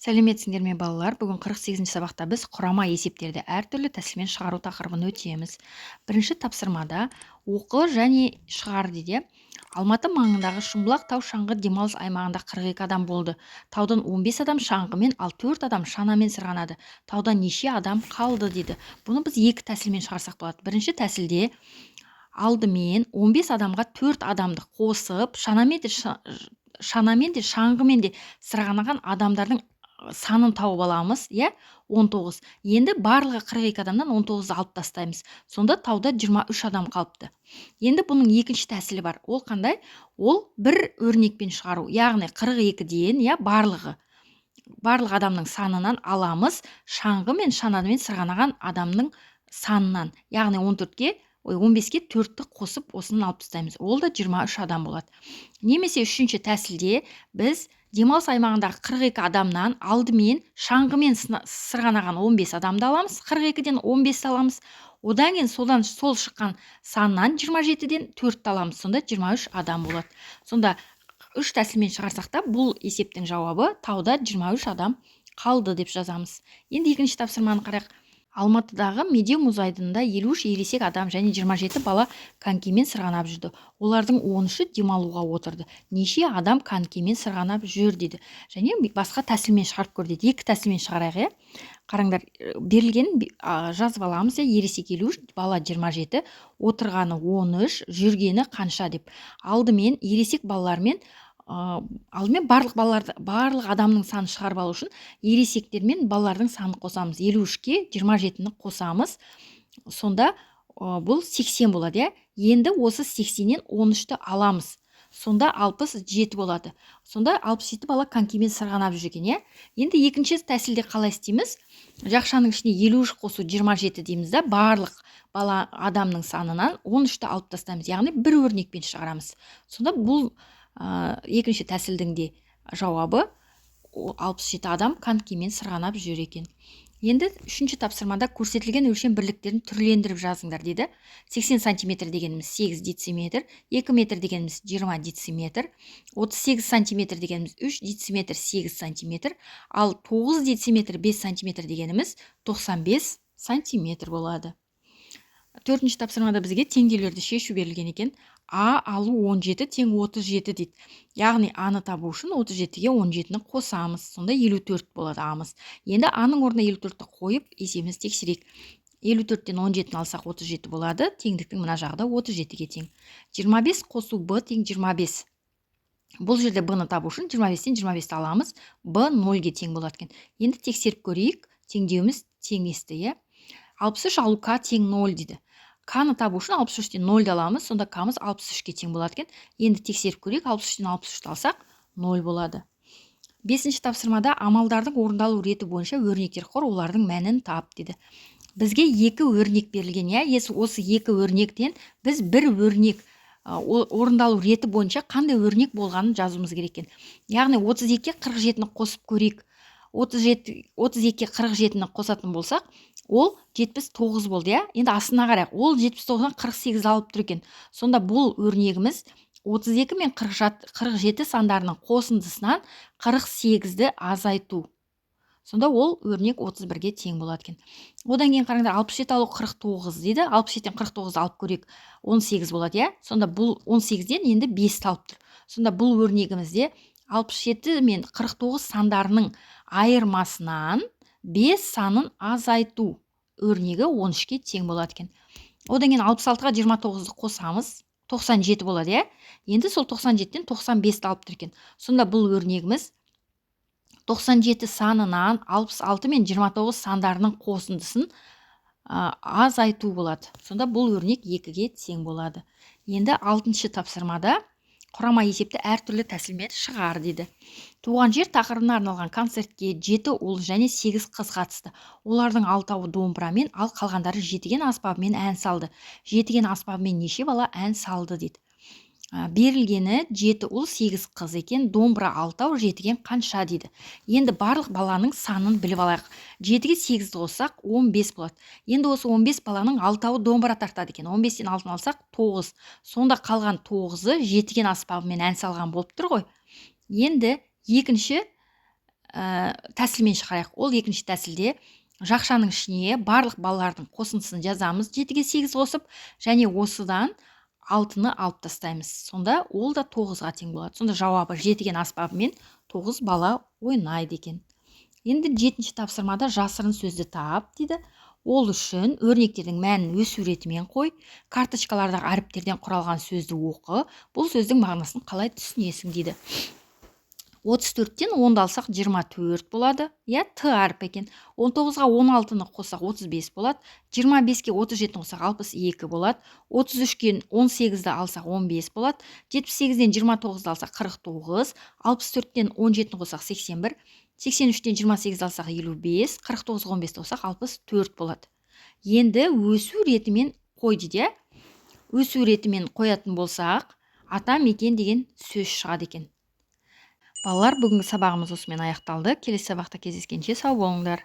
Сәлеметсіңдер ме, балалар! Бүгін 48 сабақта біз құрама есептерді әртүрлі тәсілмен шығару тақырыбын өтеміз. Бірінші тапсырмада оқы және шығар дейді. Алматы маңындағы Шымбұлақ тау шаңғы демалыс аймағында 42 адам болды. Таудан 15 адам шаңғымен, ал 4 адам шанамен сырғанады. Тауда неше адам қалды дейді. Бұны біз екі тәсілмен шығарсақ болады. Бірінші тәсілде алдымен 15 адамға 4 адамды қосып, шанамен де, шаңғымен де сырғанаған адамдардың санын тауып аламыз, иә, 19. Енді барлығы 42 адамнан 19-ды алып тастаймыз. Сонда тауда 23 адам қалыпты. Енді бұның екінші тәсілі бар. Ол қандай? Ол бір өрнекпен шығару, яғни 42-ден, иә, барлық адамның санынан аламыз шаңғы мен шанамен сырғанаған адамның санынан, яғни 14-ке, ой, 15-ке 4-ті қосып, осыны алып тастаймыз. Ол да 23 адам болады. Немесе үшінші тәсілде біз демалыс аймағындағы 42 адамнан алдымен шаңғымен сырғанаған 15 адамды аламыз, 42-ден 15 аламыз. Одан кейін содан сол шыққан саннан 27-ден 4-ті аламыз. Сонда 23 адам болады. Сонда үш тәсілмен шығарсақ та, бұл есептің жауабы тауда 23 адам қалды деп жазамыз. Енді екінші тапсырманы қарайық. Алматыдағы Медеу мұз айдынында 53 ересек адам және 27 бала конькимен сырғанап жүрді. Олардың 13-і демалуға отырды. Неше адам конькимен сырғанап жүр дейді. Және басқа тәсілмен шығарып көр дейді. Екі тәсілмен шығарайық, иә. Қараңдар, берілгенін жазып аламыз, иә, ересек 53, бала 27, отырғаны 13, жүргені қанша деп. Алдымен ересек балалармен, алдымен барлық балаларды, барлық адамның санын шығарып алу үшін ересектер мен балалардың санын қосамыз. 53-ке 27-ні қосамыз. Сонда бұл 80 болады, иә. Енді осы 80-нен 13-ті аламыз. Сонда 67 болады. Сонда 67 бала конькимен сырғанап жүр екен, иә. Енді екінші тәсілде қалай істейміз? Жақшаның ішіне 53 қосу 27 дейміз да, барлық бала адамның санынан 13-ті алып тастаймыз, яғни бір өрнекпен шығарамыз. Сонда бұл екінші тәсілдің де жауабы 67 адам конькимен сырғанап жүр екен. Енді үшінші тапсырмада көрсетілген өлшем бірліктерін түрлендіріп жазыңдар дейді. 80 сантиметр дегеніміз 8 дециметр, 2 метр дегеніміз 20 дециметр, 38 сантиметр дегеніміз 3 дециметр 8 сантиметр, ал 9 дециметр 5 сантиметр дегеніміз 95 сантиметр болады. Төртінші тапсырмада бізге теңдеулерді шешу берілген екен. А алу 17 тең 37 дейді. Яғни аны табу үшін 37-ге 17-ні қосамыз. Сонда 54 болады амыз. Енді аның орнына 54-ті қойып, есебімізді тексерейік. 54-тен 17-ні алсақ, 37 болады. Теңдіктің мына жағы да 37-ге тең. 25 қосу б тең 25. Бұл жерде б-ны табу үшін 25-тен 25-ті аламыз. Б 0-ге тең болады екен. Енді тексеріп көрейік. Теңдеуіміз теңесті, иә. 63 алу к тең 0 дейді. К-ны табу үшін 63-тен 0-ді аламыз, сонда к-мыз 63-ке тең болады екен. Енді тексеріп көрейік, 63-тен 63-ті алсақ, 0 болады. Бесінші тапсырмада амалдардың орындалу реті бойынша өрнектер құр, олардың мәнін тап дейді. Бізге екі өрнек берілген, иә. Осы екі өрнектен біз бір өрнек орындалу реті бойынша қандай өрнек болғанын жазуымыз керек екен. Яғни 32-ге 47-ні қосып көрейік. 32-ге 47-ні қосатын болсақ, ол 79 болды, иә. Енді астына қарайық. Ол 79-дан 48 алып тұр екен. Сонда бұл өрнегіміз 32 мен 47 сандарының қосындысынан 48-ді азайту. Сонда ол өрнек 31-ге тең болады екен. Одан кейін қараңдар, 67 алу 49 дейді. 67-тен 49-ды алып көрейік, 18 болады, иә. Сонда бұл 18-ден енді 5-ті алып тұр. Сонда бұл өрнегімізде 67 мен 49 сандарының айырмасынан 5 санын азайту өрнегі 13-ке тең болады екен. Одан кейін 66-ға 29-ды қосамыз, 97 болады, иә. Енді сол 97-тен 95-ті алып тұр екен. Сонда бұл өрнегіміз 97 санынан 66 мен 29 сандарының қосындысын азайту болады. Сонда бұл өрнек 2-ге тең болады. Енді алтыншы тапсырмада құрама есепті әртүрлі тәсілмен шығар дейді. Туған жер тақырыбына арналған концертке 7 ұл және 8 қыз қатысты. Олардың алтауы домбырамен, ал қалғандары жетіген аспабымен ән салды. Жетіген аспабымен неше бала ән салды дейді. Берілгені 7 ұл, 8 қыз екен, домбыра алтау, жетіген қанша дейді. Енді барлық баланың санын біліп алайық. 7-ге 8-ді қоссақ, 15 болады. Енді осы 15 баланың алтауы домбыра тартады екен. 15-тен 6-ны алсақ, 9. Сонда қалған 9-ы жетіген аспабымен ән салған болып тұр ғой. Енді екінші тәсілмен шығарайық. Ол екінші тәсілде жақшаның ішіне барлық балалардың қосындысын жазамыз, 7-ге 8 қосып, және осыдан 6-ны алып тастаймыз. Сонда ол да 9-ға тең болады. Сонда жауабы жетіген аспабымен 9 бала ойнайды екен. Енді жетінші тапсырмада жасырын сөзді тап дейді. Ол үшін өрнектердің мәнін өсу ретімен қой, карточкалардағы әріптерден құралған сөзді оқы, бұл сөздің мағынасын қалай түсінесің дейді. 34-тен 10-ды алсақ, 24 болады, иә, Т әрпі екен. 19-ға 16-ны қоссақ, 35 болады. 25-ке 37-ні қоссақ, 62 болады. 33-ке 18-ді алсақ, 15 болады. 78-ден 29-ды алсақ, 49. 64-тен 17-ні қоссақ, 81. 83-тен 28-ді алсақ, 55. 49-ға 15-ті қоссақ, 64 болады. Енді өсу ретімен қой дейді, иә. Өсу ретімен қоятын болсақ, атамекен деген сөз шығады екен. Балалар, бүгінгі сабағымыз осымен аяқталды. Келесі сабақта кездескенше сау болыңдар.